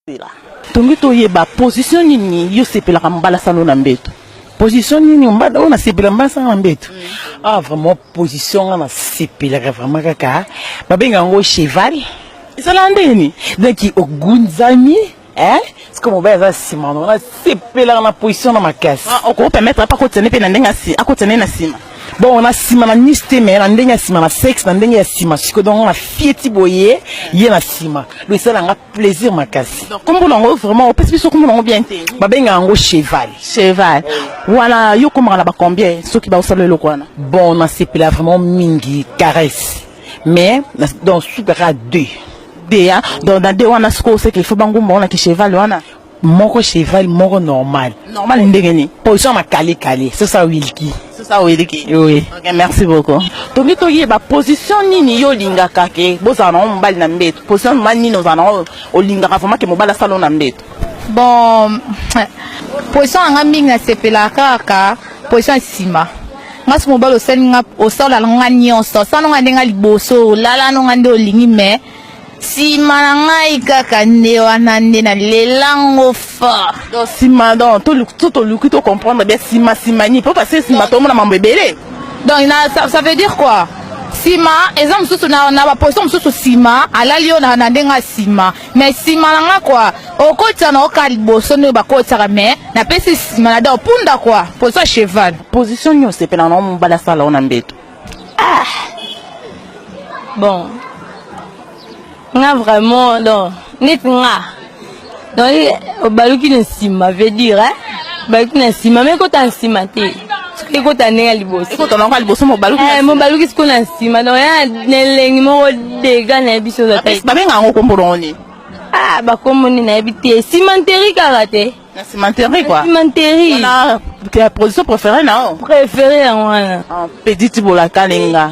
Zela. Tongi toyeba position nini yo sepelaka mobali asala na mbeto. Position nini mobali oyo nasepela mobali asala na mbeto? Ah vraiment position nga nasepelaka vraiment kaka babenga yango cheval. Ezala ndenge nini? Donc ogunzami hein? Sikoyo mobali aza nsima na nasepelaka na position na makasi. Ah, oko permettre pa kotiane mpe na ndenge akotiane na nsima. Bon na nsima na nisi te mais na ndenge ya nsima na sexe na ndenge ya nsima sikoyo donc na fieti boye ye na nsima donc esalanga plaisir makasi. Donc kombo nango vraiment opesi biso kombo nango bien te. Babenga yango cheval. Cheval. Wana yo komaka na ba combien soki baosala eloko wana? Bon nasepela vraiment mingi caresse mais donc sukaka deux. Deux hein? Donc na deux wana sikoyo c'est qu'il faut bangumba wana ki cheval wana. Moko cheval moko normal. Normal ndenge nini? Position makale kale, c'est ça Wilki. C'est ça Wilki. Oui. Ok, merci beaucoup. Tongi toyeba position nini yo olingaka ke bozala nango mobali na mbeto. Position mobali nini ozala nango olingaka vraiment ke mobali asala na mbeto. Bon, position na nga mingi nasepelaka kaka position ya nsima. Nga soki mobali osali nga osala nga nyonso, osala nga ndenge liboso, olala nga nde olingi mais Sima na ngai kaka nde wana nde na lelango fort. Donc sima donc to toluki to comprendre bien sima sima ni po parce que sima tomona mambo ebele. Donc na ça, ça veut dire quoi? Sima eza mosusu na, na baposition mosusu sima alali yo na, na ndenge ya sima mais sima na nga quoi okotisa na oka liboso ndenge bakotisaka mais napesi sima na donc punda quoi position ya cheval. Position nini osepelaka na mobali asala yo na mbeto? Ah bon nga vraiment donc neti nga donc obaluki na nsima veut dire hein obaluki na nsima mais ekota na nsima te soki ekota ndenge ya liboso ekota nango ya liboso mobaluki eh, mobaluki sikoyo na nsima donc ya na elengi moko dega nayebi soki babenga yango kombo nango nini ah bakombo nini nayebi te cimenterie kaka te Na cimenterie quoi. Cimenterie. Wana ta position préférée na yo? Préférée yango wana. Ah, Peggy Tibola Kalenga.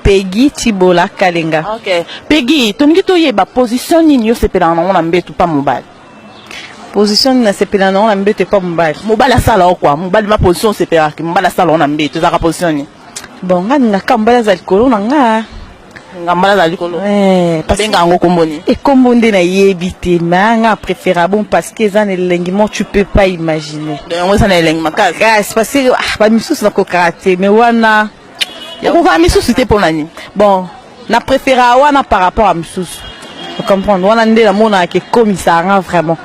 Peggy Tibola Kalenga. OK. Peggy, tolingi toyeba position nini yo sepelaka nango na mbeto pa mobali? Position nini nasepelaka nango na mbeto epa mobali? Mobali asala yo quoi? Mobali ma position osepelaka mobali asala yo na mbeto ezalaka position nini? Bon, nga ningaka mobali aza likolo na nga. Ngambala azali likolo. Eh, parce Benga yango kombo nini? ekombo nde nayebi te mais nga préféra bon parce que eza na elengi moko tu peux pas imaginer. Donc yango eza na elengi makasi. Kasi parce que ah, ba misusu nakokaka te mais wana Okokaka misusu te mpona nini? bon na préféra wana par rapport à misusu. Comprendre wana nde namonaka ekomisaka nga vraiment.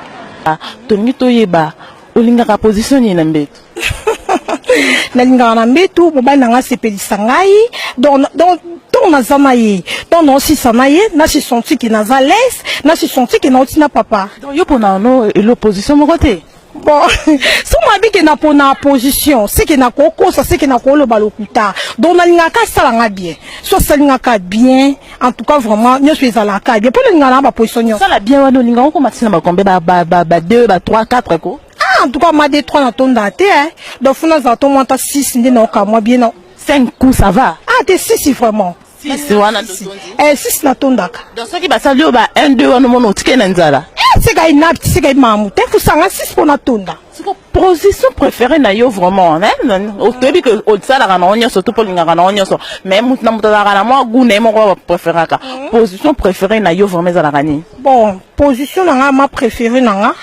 Ah, tolingi toyeba olingaka position nini na mbeto? Nalingaka na mbetu mobali na ngai asepelisa ngai donc donc ntango naza na ye ntango naosisa na ye nasi senti ke naza l'aise nasi senti ke nauti na papa. Donc yo pona no elo position moko te? Bon, so mabi ke na pona position seke nakokosa seke nakoloba lokuta donc nalingaka asala nga bien so asali nga ka bien en tout cas vraiment nyonso ezalaka bien mpo nalingaka na baposition nyonso. Sala bien wana olingaka okoma ntina bakombe ba ba ba 2 ba 3 4 ko? Ah, en tout cas, ma 2 3 na tonda te hein. Donc funa za to mwanta 6 nde na oka mwa bien na 5 coups ça va. Ah, te 6 vraiment. 6 wana totondi. Eh 6 na tondaka. Donc soki basali yo ba 1 2 wana omona otike na nzala. Eh, seka inap, seka mamu. Te fusanga 6 pona tonda. Siko position préférée na yo vraiment hein? Otoyebi ke osalaka nango nyonso to mpo olingaka nango nyonso mais moto na moto azalaka na mwa goût na ye moko préféraka. Position préférée na yo vraiment ezalaka nini? Bon, position na nga ma préférée na nga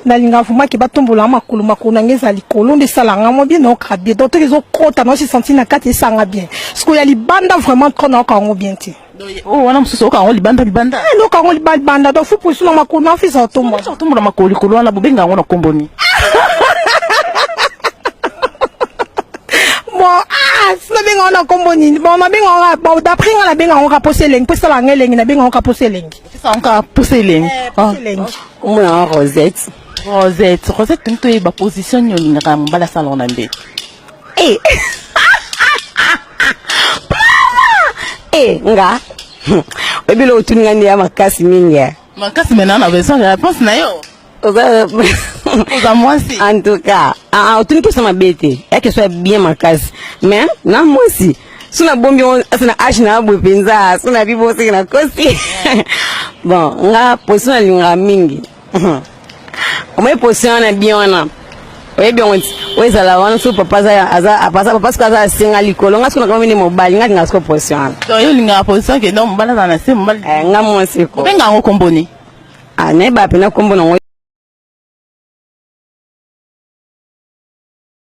nalinga vraiment ke batombola makolo makolo na nga eza likolo nde esala nga mwa bien nayoka bien donc toki ezokota naosi senti na kati esanga bien sikoyo ya libanda vraiment trop nayoka yango bien te. Oyo wana mosusu oyoka yango libanda libanda. Eh, nayoka yango libanda libanda donc fu position na makolo na fisa otombola. Otombola makolo likolo wana bobenga yango na kombo nini? Bon, ah, nabenga yango na kombo nini? Bon, nabenga yango bon d'après nga nabenga yango kaka posa elengi mpo esala nga elengi nabenga yango kaka posa elengi. Epesa yango kaka posa elengi. Posa elengi. Kombo na nga Rosette. Rosette, Rosette tolingi toyeba position nini olingaka ya mobali asala ngo na mbeto. Eh. Eh, nga. Oyebi eloko otuni nga nde ya makasi mingi. Eh. Makasi mais na besoin ya réponse na yo. Oza Oza mwasi. En tout cas, ah, otuni question mabe te. Ya question ya bien makasi. Mais na mwasi so nabombi yango asa na age na boye mpenza so na bibo seke nakosi. Bon, nga position nalingaka mingi. Omoni position wana bien wana. Oyebi yango ti oyo ezala wana so papa aza aza papa soki aza asenga likolo nga soki nakomi nde mobali nga alingaka siko position wana. Donc yo olingaka position ke donc mobali azala na se mobali. Eh, nga mwasi ko. Obenga yango kombo nini? Ah, nayeba pena kombo nango.